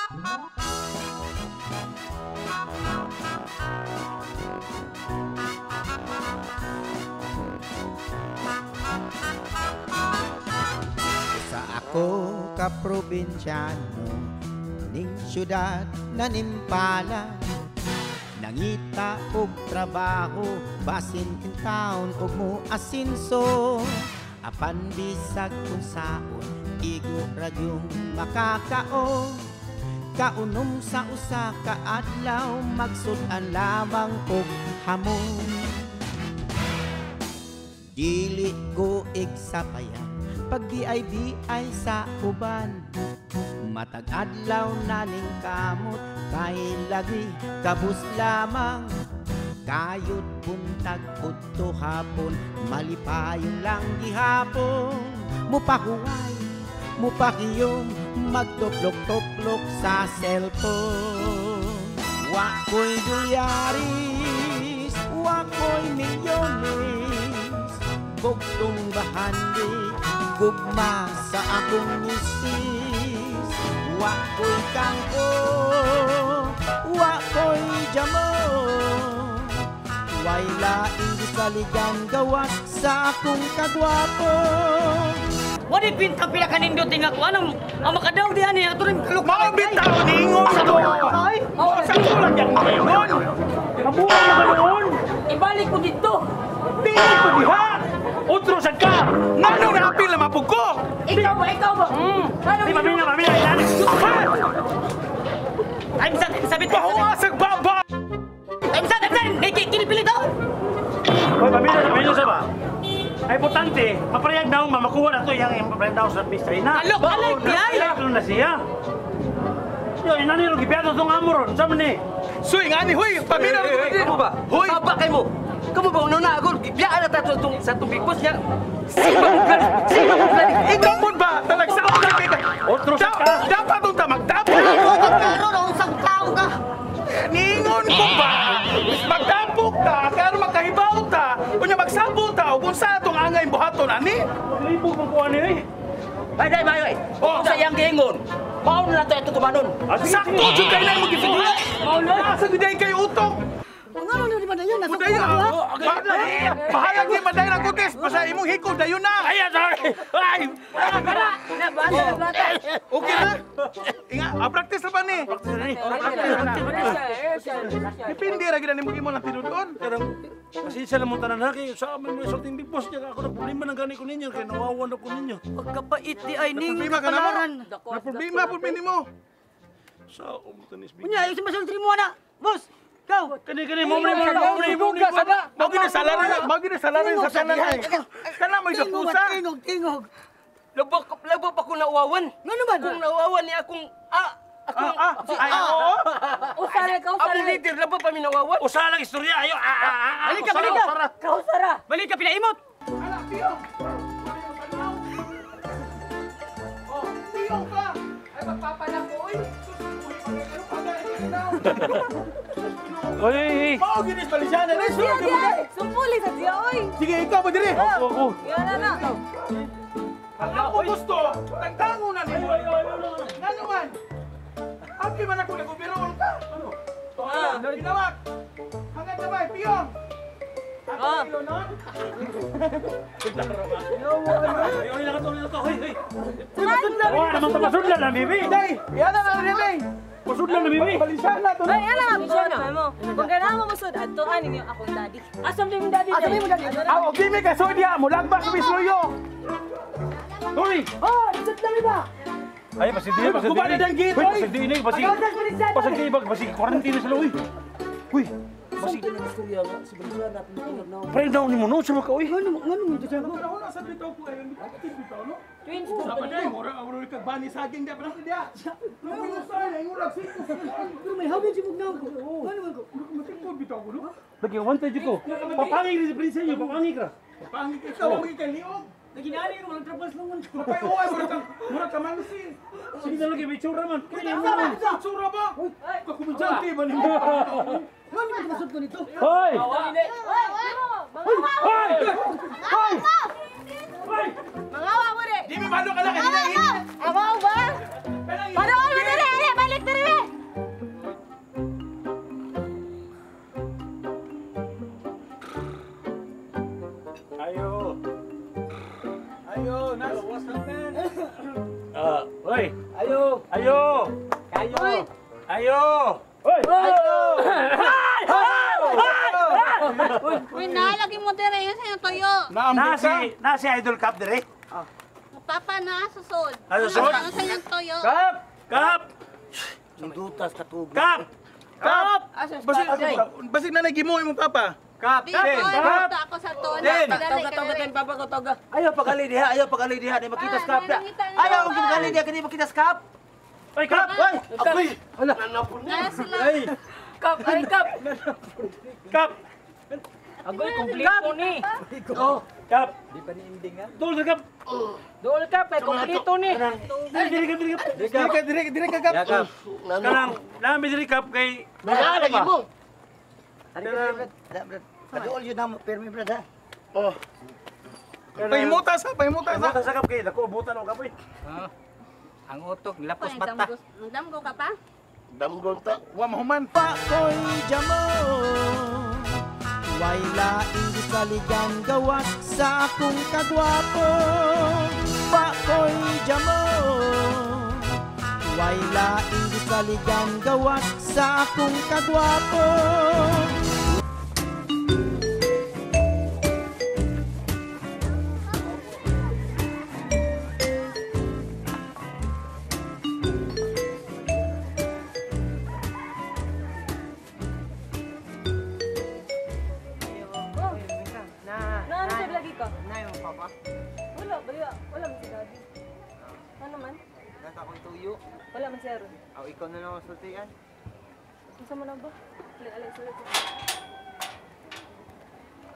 Sa ako ka probinsyano ning syudad na nimpala, nangita og trabaho basin in town og mo asinso. Apan bisag kung saon igo ra gyung makakaon. Kaunom sa usa ka adlaw magsud-an lamang og hamon. Dili ko igsapayan pag BIBI sa uban. Matag adlaw na ning kamot kay lagi kabus lamang. Kayod buntag udto hapon malipayon lang gihapon. Mupahuway, mupakiyom, magtuplok-tuplok sa cellphone. Wa ko'y dolyaris, wa ko'y milyones, bugtong bahandi, gugma sa akong misis. Wa ko'y kangko, wa ko'y jamo, way laing gisaligan gawas sa akong kagwapo. Wala bintang pila kanindot nga ko anong ang makadaw diha ni ato rin kalok. Mao bitaw ningon ko. Ay, sa kulang yan ngayon. Kabuang na ganoon. Ibalik ko dito. Dili ko diha. Otro sad ka. Ngano na apil na mapug ko? Ikaw ba, ikaw ba? Di mamina, mamina ilan. Ay, bisan, sabit. Pahuasag baba. Ay, bisan, bisan. Kini daw. Hoy, mamina, mamina sa ba? Ay, importante, maparayag daw, mamakuha na ito yung maparayag daw sa Miss China. Alok, alok, yay! Alok na siya. Yo, inani ro gipiato tong amoron, sa man ni. Suy, nga ni, huy, pamina ro Kamu ba? Huy! Saba kay mo. Kamu ba, una na ako, gibiyaan na tato sa itong big boss niya. Sino mo plan? Sino mo plan? Ikaw po ba? Talagsa ko na kita. Otro sa ka. Dapat unta magtapok. Karon, ang usang tao ka. Ningon ko ba? Magtapok ta, kaya magkahibaw ta. Unya magsabot ta, kung sa atong angay buhaton, ani? Maglibog mong kuha ni, eh. Ay, day, mayo, eh. Oh. Sa iyang giingon, maon na tayo ito tumanon. Sakto, dyan kayo na mo gifigura. Nasa gud kayo utok. Ngano na di ba dayon? Nasa Mudayon. Bahalag ni Maday ng kutis. Basta imong hikog, dayon na. Ay, sorry. Ay! Okay na? Inga, practice na ba ni? Practice na ni. Depende ra gid nimo imo lang tinuod. Karang pasensya lang mo tanan ha kay sa amin mo isulting big boss niya ako nagproblema ng gani ko ninyo kay nawawan ako ninyo. Pagkapait di ay ning Problema ka na mo. kapalaran. Na problema pud nimo. Sa tanis big. Unya, yung masulti mo na. Boss, ikaw. Kani kani mo mo mo mo mo. Mao gid salaran, mao gid salaran sa tanan ay. Kana mo Tingog, sa tingog, tingog. Labo, labo pa kung nauwawan. Ngano man? Kung nauwawan niya akong, akong, Ay, oo. Usara ka, usara. Among leader, labo pa mi nauwawan. Usa lang istorya ayo. Balik ka, balik ka. Kausara. Balik ka, pinaimot. Ala, piyong. Oh, piyong ka. Ay magpapala ko oy. Oy, oy. Mao gid is Balisana ni sulod mo dai. Sumpuli sa diya, oy! Sige, ikaw ba dire? Ako ako. Yan na na. Ang ako gusto, tangtango na nimo. Ngano man? Abi man ako nag-overall ka. Ano? Ginawak. Hangad na ba, piyong? Ako ilo nun? Ay, oy lang to, oy lang to. Hoy, hoy. Wa naman ta masudlan na bibi. Day, yan na na day. Masudlan na bibi. Balisana to. Ay, yan na, mo. Kung ganahan mo musod, adtoan ninyo akong daddy. Asam din yung daddy. Asam yung daddy. Aw, okay mi ka sodia, mulagbak mi sluyo. Hoy. Oh, isod na ba? Ay, pasig di, pasig di. Guba na dang gate, Hoy, oy. pasig di ini, pasig. Pasig di, pasig quarantine sila, uy. Uy, pasig. Pre, daw ni mo no, sama ka, uy. Ngano ngano mo to sa ko? Panahon na sa bitaw ko ayon, bitaw no. Twins. Sama day, mura mura kag bani saging di pa dia. Pero sa ay ngurag siko. Pero may hawin si Bugnaw ko. Ngano man ko? Matingkod bitaw ko no. Lagi wanted ko. Papangi ni Prince niyo, papangi ka. Pangit ikaw ang kay liog. Naginali ko walang trabas lang man ko. Mapay uay mura ka mura ka mansi. Sige na lagi may tsura man. Tsura ba? Kakumidyante ba nimo? Ngano man masud ko nito? Hoy! Hoy! Hoy! Hoy! Hoy! Mangawa mo rin! Di mi malo ka lang kanina. Amaw ba? Panood mo diri! Balik diri! Ayo! Ayo! Ayo! Hoy! Uy, nalagi mo dire yun sa iyong tuyo. Naambot ka. Nasi Idol Cup dire. Papa na, susod. Ah, susod? Ano sa iyong tuyo? Cup! Cup! Sindutas katubig. Cup! Cup! Basig na nagimo imong papa. Kap! Di ko, ako sa tono. Toga, toga, tayo, papa ko, toga. Ayaw pagali diha, ayaw pagali diha, di makita sa kap. Ayaw pagali diha, kani makita sa kap. Oy, Cup! Oy, Agoy! Nanapon Na sila. Kap, ay kap. Cup! Agoy, kompleto ni. Cup! Di pa ni ending ha? Dol Cup! Dool kap, kay kompleto ni. Dili ka, dili ka. Dire ka, dire, dire ka kap. Kanang, nami dili Cup kay... Nalagi mo! Kaduol yun na mo, pirmi brad ha. Oh, Pahimuta sa, pahimuta sa. Buta sa Cup kay dako buta na og kapoy. Ang utok, lapos mata. Damgo ka pa? Damgon ta. Wa mahuman. Pakoy jamo. Way laing gisaligan gawas sa akong kagwapo. Pakoy jamo. Way laing gisaligan gawas sa akong kagwapo. Na ano sa lagi ka? Na yung papa. Wala, baya. Wala man si daddy. Ano man? Nata akong tuyo. Wala man si Aaron. Aw, ikaw na lang ang sultian. Unsa man na ba? Alay, alay, sulod.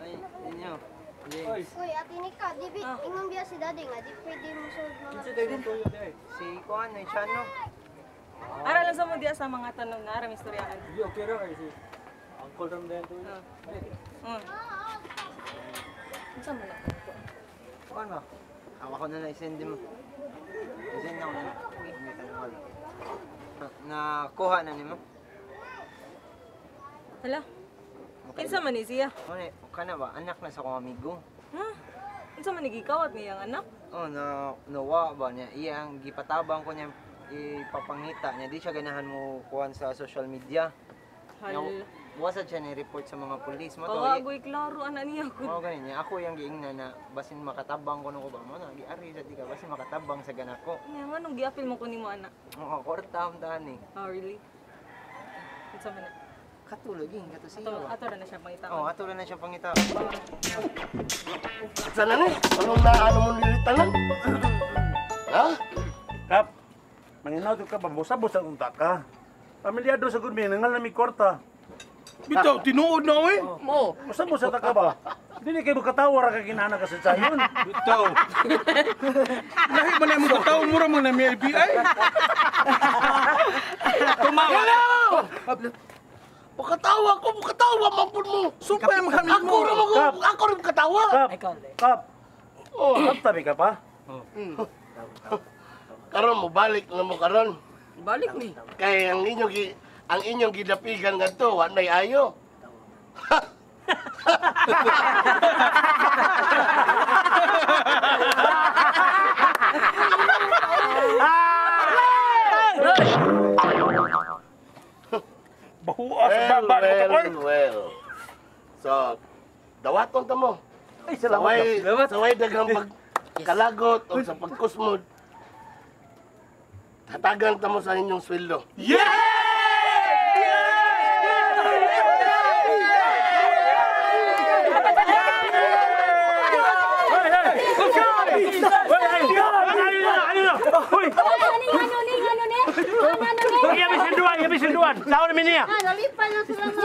Ay, ninyo. Uy, ate Nika, di ba, ingon biya si daddy nga, di pwede mo sulod mga Si Kuan, ay Chano. Ara lang sa mo diya sa mga tanong na ara may istoryahan. Okay ra kay si Uncle Ram din to. Unsa man na? Kuan ba? Aw, ako na lang, isend mo. Isend na ako na lang. Nakuha na nimo? Hala. Kinsa man ni siya? Ano, kana ba? Anak na sa akong amigo. Ha? Unsa man ni gikawat niyang anak? Oh, na nawa ba niya? Iyang gipatabang ko niya ipapangita niya. Di siya ganahan mo kuan sa social media. Hala. Buwasa siya ni report sa mga pulis mo to. Kawagoy klaro anak niya ko. Mao gani niya. Ako yang giingna na basin makatabang ko ko ba mo na giari sa di ka basin makatabang sa ganak ko. Nya nganong giapil mo ko nimo anak? Oo, korta am tahan eh. Oh, really? Unsa man na? Katulog yung kato siya. Ato, ato ra na siya pangita. Oh, ato ra na siya pangita. Sana ni? Anong naano mo nilitanan? Ha? Kap, manginaw to ka ba? Busa-busa kung taka. Pamilyado sa good nangal na mi kwarta. Bitaw, tinuod na oy. Mo. Busa-busa ta ka ba? Dili kay bukatawa ra ka kinahanglan ka sa sayon. Bitaw. Lahi man na imong kataw, mura man na may IBI. Tumawa! Bukatawa ko, bukatawa man pud mo. Sumpay man kami mo. Ako ra mo, ako ra bukatawa. Kap, kap. Oh, kap tabi ka pa? Karon mo balik na mo karon. Balik ni. Kay ang inyong gidapigan ngadto wa nay ayo. Bahuas baba mo ka Well, well. So, dawaton ta mo. Ay, salamat. Saway daghang pagkalagot o sa pagkusmod. Hatagan ta mo sa inyong sweldo. Yeah! Sao ni niya? Nalipay lang sila na.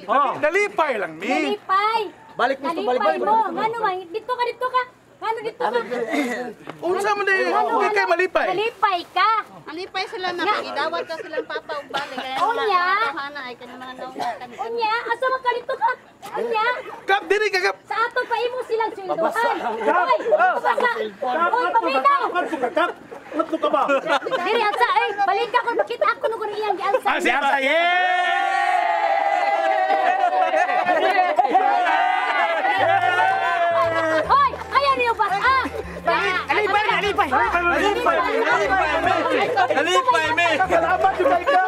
Oh. Nalipay lang mi. Nalipay. Balik mo, balik balik mo. Ngano man dito ka, dito ka. Ngano dito ka. Unsa man di kay malipay? Nalipay ka. Nalipay sila na gidawat ka silang papa ug balik kaya Unya. Hana ay kanang mga naong. Unya, asa man ka dito ka? Unya. Kap diri ka kap. Sa ato pa imo silang sweldohan. Oy, babasa. Oy, paminaw. Kap, ngadto ka ba? Diri alsa, eh, balik ka kung makita ako nung iyang gialsa. Ah, si Arsa, Hoy, ayaw niyo basa. Alipay, alipay, Nalipay. Nalipay mi. Nalipay mi. Salamat jud kay ka.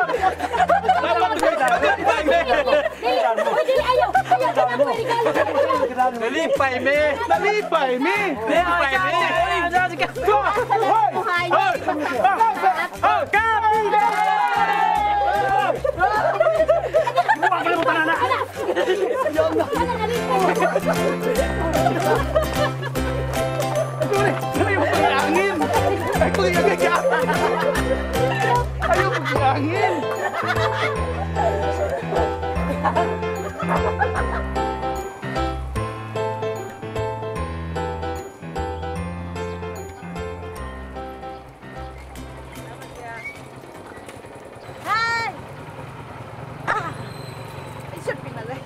Salamat jud kay ka. Nalipay mi. Uy, dili ayaw. Ayaw ka na ko regalo. Nalipay mi. Nalipay mi. Nalipay mi. Hoy! Oh, kapila! Buka kalimutan na. Ayaw mo Ayaw mo gihangin. Hi! Ah! Ay, sure, pinalay.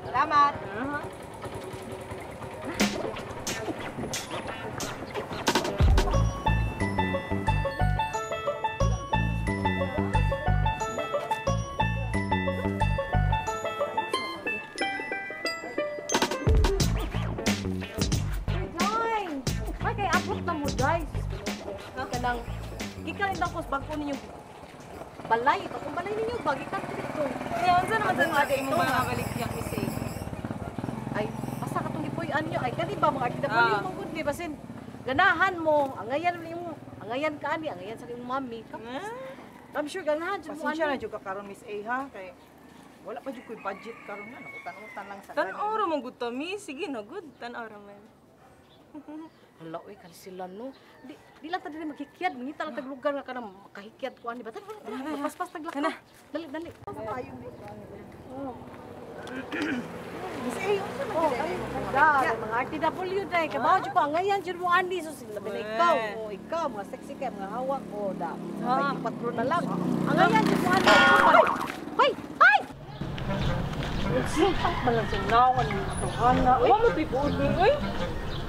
Salamat. Day! Ay, kay abot na mo, Day. Kanang, gikan lang ko sa bangko ninyo. Balay, ito. Kung balay ninyo, bagikan ko dito. Kaya unsa naman sa mga imong mga balik niya mi say. Ay, basta katong gipuy-an nyo. Ay, kani ba, mga RTW mong good, di basin. Ganahan mo, angayan mo, angayan ka ani, angayan sa imong mami. I'm sure ganahan jud mo Pasensya na ani. jud ka karon Miss A ha kay wala pa jud koy budget karon na utan-utan lang sa Tan-aw ra man gud ta mi, sige na gud, tan-aw ra man. Hala, uy, kani sila no. Di lang ta dili maghikyad, mangita lang tag lugar nga kanang makahikyad ko ani ba. Tara, tara, magpaspas tag lakaw. Dali, dali. Miss A, unsa man jud ay Da, mga RTW day, kabaw jud ko angayan jud mo ani so sila labi na ikaw, o ikaw mga sexy kay mga hawak o da. 24 na lang. Angayan jud mo ani. Hoy, ay! Sintang man lang sa nawan ni Tohana. Wa mo to'y puod ni oy.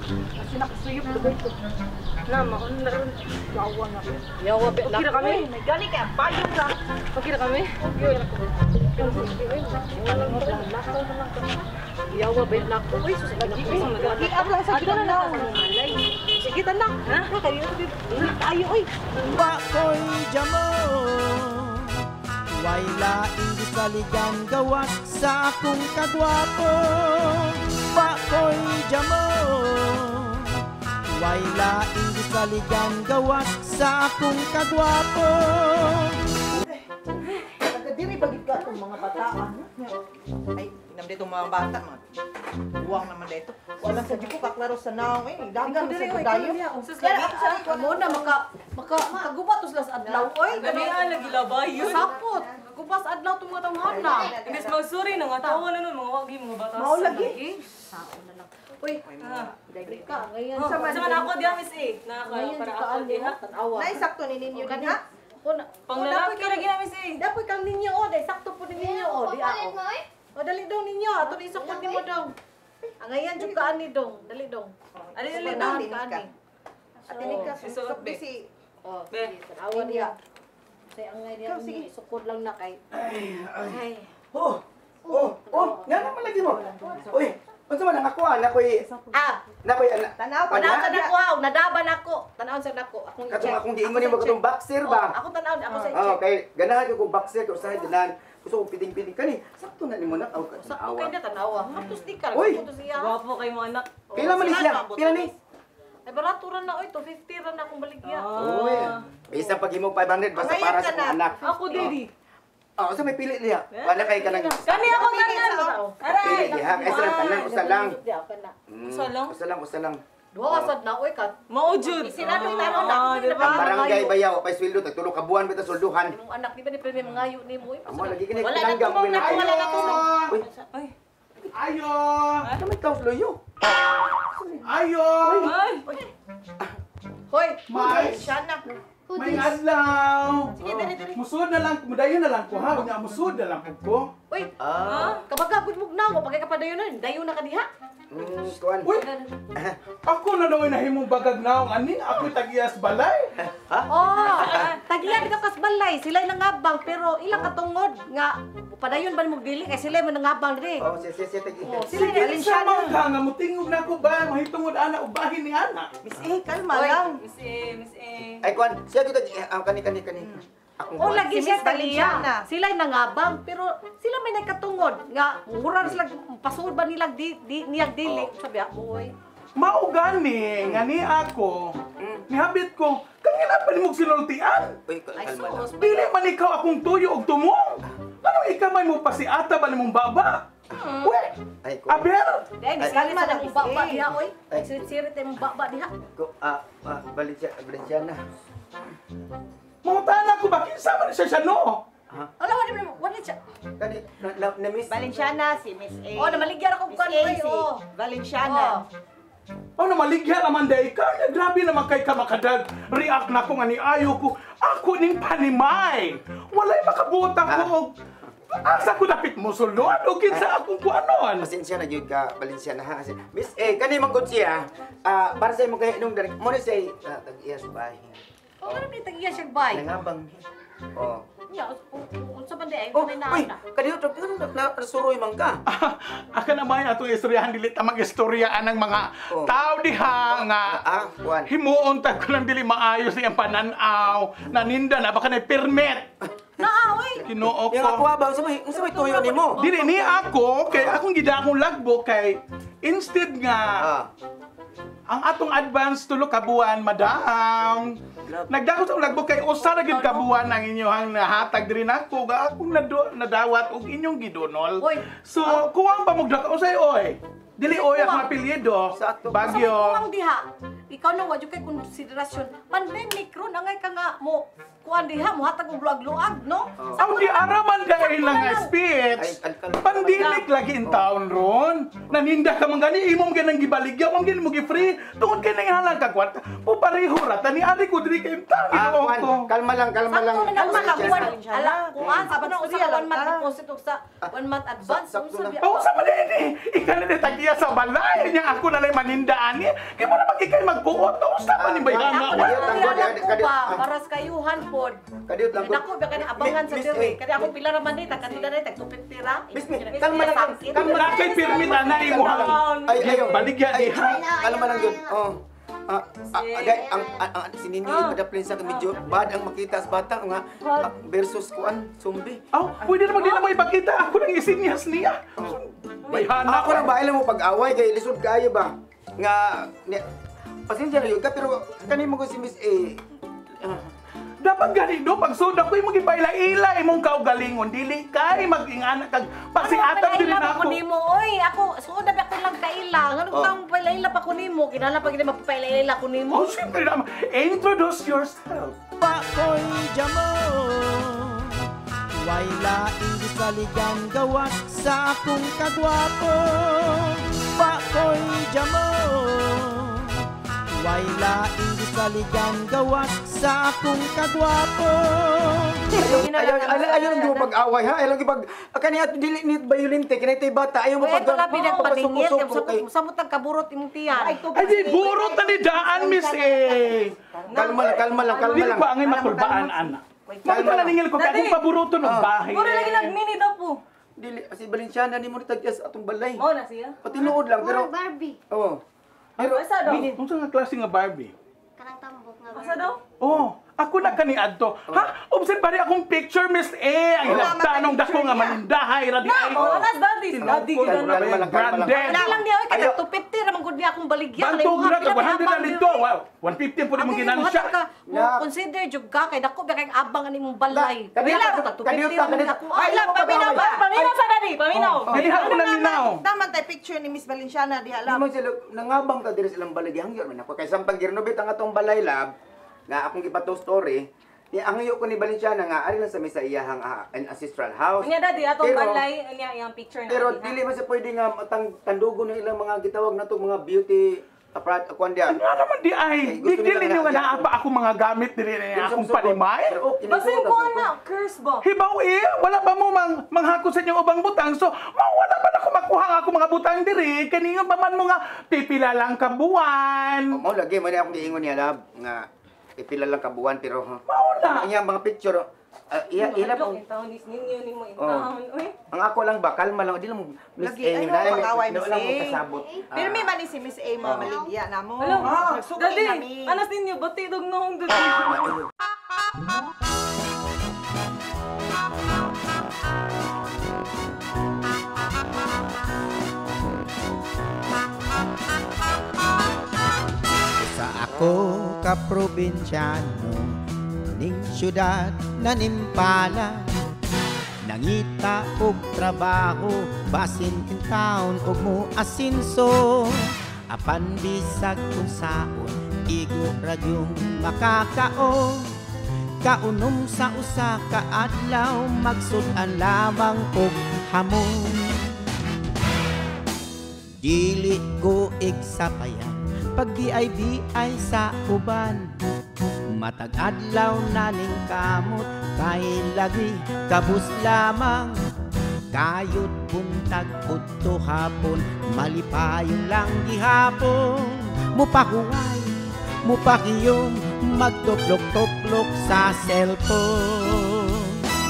Kasi nakasuyop na dito. Na maon na ron. Yawa na. Yawa be Okay ra kami. Gani kay ang payong ra. Okay ra kami. Yawa be na ko. Uy, sus lagi. Giab lang sa Ato na ginaw. na sa malay. Sige tanak. Ha? Kayo tayo oy. Bakoy jamo Way laing gisaligan gawas sa akong kagwapo. Bakoy jamo Way laing gisaligan gawas sa akong kagwapo. Diri bagid ka itong mga bataan. Ay, inam dito mga bata, mga buwang naman dito. Wala sa di ko kaklaro sa naong eh. Dagan sa dayo. Sus Kaya lagi. ako sa likod. Amo na makagubat to sila sa adlaw oy. Gani lagi labay yun. Sapot. Gubas adlaw tong mga tawhana. Imbes magsuri na nga tawa na nun mga wagi mga batas. Mao lagi. Sao na lang. Uy, dali ka ngayon. Sa man ako diha Miss A. Na Ngayon para ka ako ani diha. tanawa. Naisakto ni ninyo din ha. Panglalaki lagi na Miss A. Dapoy kang ninyo o, dai sakto po ni ninyo o, di Papalit ako. mo eh. O dali dong ninyo, ato ni isukod nimo dong. Angayan jud ka ani dong, dali dong. Ali dali Panahan dong. ka ani. Ate Nika, Isuot, susok be. si O, Be. sige, tanawa niya. Say angay niya, Ikaw, sige. isukod lang na kay. Ay. Oh, oh, oh, nga naman lagi mo. Uy, unsa man ang ako anak ko eh. Ah, Nakoy anak. tanaw Tanaw sa nako, aw, nadaban ako. Tanaw sa nako. Akong Katong i-check. akong giingon nimo katong boxer ba? Oh, ako tanaw, ako sa Oh, i-check. kay ganahan ko kung boxer kay usahay ganahan. Gusto kong piting-piting kani. Sakto na nimo nak aw ka. Sakto kay na tanawa. Hatos di ka, Uy! sakto siya. Gwapo kay mo anak. Pila man ni siya? Pila ni? Ay barato ra na oy, 250 ra na akong baligya. Uy, bisa pag imong 500 basta para sa akong anak. Ako daddy. Oh, sa may pili niya. Wala kay kanang Kani ako tanan. pili Aray. diha. Kay sa tanan usa lang. Usa lang? Usa lang, usa lang. Duha sad na oy kat. Mao jud. Sila nung tanaw na ako diba? Ang barangay bayaw pay sweldo tagtulo ka buwan bita swelduhan. Imong anak di ba ni premi mangayo nimo oy. Amo lagi kini Wala na pinanggang tumong na wala na tumong. Uy, Ay. ayo. Ano may taos loyo? Ayo! Ay. Hoy, May, Siya na. may adlaw! Sige, dali dali. Musod na lang, mudayon na lang ko ha. Unya, musod na lang po ko. Uy, Ah. kabaga gud mugnaw mo pagay ka padayon na, dayon na ka diha. Kuan. Uy! Ako na daw ay nahimong bagag naong ani, ako'y tagiyas balay. Oh, tagi Tag-iya bitaw kas balay, sila nangabang pero ilang katungod nga padayon ba nimong dili kay sila man nangabang diri. Oh, siya siya siya tag-iya. Oh, sila Sige, sa mga ka nga mutingog na ako ba, mahitungod ana o bahin ni ana. Miss A, kalma lang. Miss A, Miss A. Ay kuan, siya gyud kani kani kani. Akong O kuan. lagi Si siya Miss tag-iya. Valenciana. Sila nangabang pero sila may nagkatungod nga mura sila pasud ba nila di, di niyag dili. Sabi ako, oy. Mao gani nga ni ako, nihabit ko, kangina pa nimog sinultian. Uy, Ay kalma lang. sus. Dili man ikaw akong tuyo og tumong. Anong ikaw may mo pasiata ba nimong baba? Uy, Ay, kuan. aber! Dahil miss kalma Ay, lang Miss baba A. diha oy. Ay. Sirit-sirit imong baba diha. Ko Valencia, Valenciana. Mangutana ko ba kinsa man siya siya no? Ala wala man wala siya. Kani na, na, na miss. Valenciana, si Miss A. Oh, namaligyan ako Miss kuan A, oy. si Oh. Valenciana. Oh, namaligya naman day ka. Na, grabe naman kay ka makadag. React na ko nga ni ayo ko. Ako ning panimay. Walay makabuot ako. Og asa ko dapit mo sulod o kinsa akong kuanon. Pasensya na gyud ka, Valenciana ha. Kasi, Miss A, kani man gud siya. Para sa imong kay nung direk mo ni say tag-iya sa bahay. Oh, ano ba tag-iya siya bay? Nangabang. Oh. Nya, unsa man di ay Oh, may uy, naa. kaniyo to na nasuroy man ka. Aka na may atong istoryahan dili ta mag-istorya ang mga Oh. tao diha nga Kuan. himuon ta ko lang dili maayos iyang pananaw. Naninda na baka na permit. Naa oy. Ginoo Yang ako ko. ba unsa may tuyo nimo? Dili ni ako kay akong gidakong lagbo kay instead nga ang atong advance tulo ka buwan, madam. Nagdako sa lagbo kay usa ra gyud ka buwan ang inyong nahatag diri nako ga akong nadawat og inyong gidunol. Oy. So kuwang pa mugdako unsay oy? Dili oy akong apelyido. Sa ato. Bagyo. Sa may kuwang diha. Ikaw na wa jud kay konsiderasyon. Pandemic ron angay ka nga mo kuan diha mo hatag og luag-luag no? Aw di araman dahil lang nga speech. Ay, Pandemic lagi in town ron. Naninda ka man gani imong ganang gibaligya, mong gani mo gi-free. Tungod kay nanghalang ka kwarta. Po pareho ra tani ari ko diri kay in town. Ginoo Kuan, ko. kalma lang, kalma lang. Sakto man ang usa ka Valenciana. buwan. Ala, kuan sa na usa ka lang 1 month ta. deposit ug sa 1 month advance. Sakto Unsa na. biya? Oh, sa man ini. Ikaw na tagiya sa balay niya ako na lang manindaan ni. Kay mo na magikay magbuot. Usa man ni bayana. Ako na Kadiyot lang lang, alam ko kadiyot, ba, para sa kayuhan pod. Kadiyot lang, Dako ba kani abangan sa Miss diri. A. Kani ako pila ra man ni, tag kanila ni tag 250 ra. Miss, Miss, kalma lang, kalma Na kay permit ana imo Ay, ayaw. Baligya Ay, diha. kalma lang yun. Oh. Day, ang si Nini padaplin sa medyo bad ang makita sa bata nga versus kuan zombie. Aw, pwede naman di na mo ipakita. Ako nang isinyas niya. Bayhana. Ako lang ba mo pag-away kay lisod kaayo ba? Nga pasensya na yun ka pero kani mo ko si Miss A. Dapat ganito, pag suda ko, imong gipaila-ila, imong kaugalingon, dili kay mag-ingana kag pasiatap dili na na ako ako. nimo oy. Ako suod na ba ako lang kaila. Ngano Oh. tang paila-ila pa ko nimo? Kinahanglan pa gid mapaila-ila ko nimo. Oh, siyempre naman. Introduce yourself. Pakoy jamo. Way laing gisaligan gawas sa akong kagwapo. Pakoy jamo. Way laing gisaligan gawas sa akong kagwapo. Ayaw, ayaw, ayaw lang di mo pag-away ha. Ayaw lang ipag kani ato dili ni violente kani tay bata ayaw mo Pag pag labi nang paningit, pagsuko-suko kay. samot ang kaburot imong tiyan. Ay, di, burot na ni daan, Miss A. Kalma lang, kalma lang, kalma Dili lang. ba angay makulbaan, ana? Bakit wala ningil ko kay akong paburoto ng bahay. Mura lagi nag-mini daw po. Dili si Valenciana ni mo ni tagyas atong balay. Mo na siya. Patinuod lang pero Murag Barbie. oh. Pero Asa daw? Unsa nga klase nga Barbie? Kanang tambok nga Asa Barbie. daw? Oh, ako na kani adto. Ha? Observe pare akong picture, Miss A. Ang hilabtanong dako nga manindahay ra di ay. Oh, anas daddy. Daddy Tinuod gid na na. ba yung Kalma lang, kalma lang. branded? Wala lang niya oy kay Ayaw. 250 ra man gud niya akong baligya. Bantog na to, 100 na dito. Wow, 150 po rin mong ginansya. Mo consider jud ka kay dako ba kay abang ani imong balay. Kadiyo Wala ta, ra tag kadiyo 250 ta, ra man kadiyo ta. ako. Ay, Ay, ayaw mo Paminaw pag-away. ba? Paminaw sa daddy, paminaw. Dili ako na minaw. Taman tay picture ni Miss Valenciana diha Di lang. man sila nangabang ta diri sa ilang balay gihangyo man ako kay samtang girenovate ang atong balay lab nga akong gipato story ni ang hiyo ko ni Valenciana nga ari lang sa may sa iyahang ancestral house. Unya daddy atong Pero- balay, unya iyang picture na. Pero daddy, ha? dili man siya pwede nga tandugo ng ilang mga gitawag nato mga beauty aprat kuan diya. Ano naman di ay? Eh, gusto Di dili nila niyo nga nga- naa pa ako mga gamit dili na akong panimay. Pero okay, Basin nisuot, ko nasuot. na curse ba? Hibaw eh, wala pa mo manghakot sa inyong ubang butang. So, mawala pa na ako makuha nga ako mga butang diri. Kaningon pa man mo nga pipila lang ka buwan. Mao lagi mo na akong giingon niya lab nga pila lang kabuan pero ang iyang mga picture iya ila Madlok po. in taon is ninyo nimo in Oh. taon. Uy. Ang ako lang ba kalma lang di lang mo Miss Lagi, A ayaw, na mag-away, Miss lang mo A. kasabot. Pero may man ni si Miss A mo, maligya na mo. Hello. Nagsuki Dali, nami. anas ninyo bati dog noong dali. Sa ako ka probinsyano ning syudad na nimpala, nangita og trabaho basin in town og mo asinso, apan bisag unsaon igo ra gyung makakaon, kaunom sa usa ka adlaw magsud-an lamang og hamon. Dili ko igsapayan pag BIBI sa uban, matag adlaw na ning kamot kay lagi kabus lamang, kayot buntag udto hapon malipayon lang gihapon, mupahuway mupakiyom magtuplok-tuplok sa cellphone.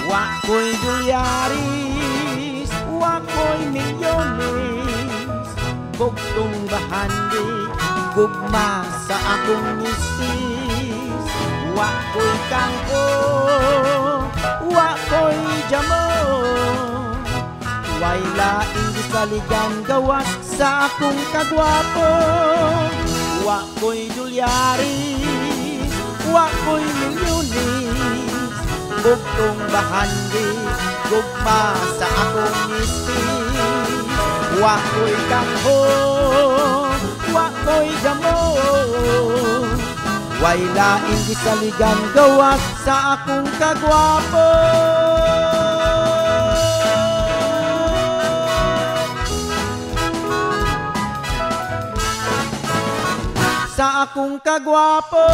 Wa ko'y dolyaris, wa ko'y milyones, bugtong bahandi gugma sa akong misis. Wa ko'y kangko, wa ko'y jamon, way laing gisaligan gawas sa akong kagwapo. Wa ko'y dolyaris, wa ko'y milyones, bugtong bahandi gugma sa akong misis. Wa ko'y kangho, wa ko'y jamon, way laing gisaligan gawas sa akong kagwapo. Sa akong kagwapo.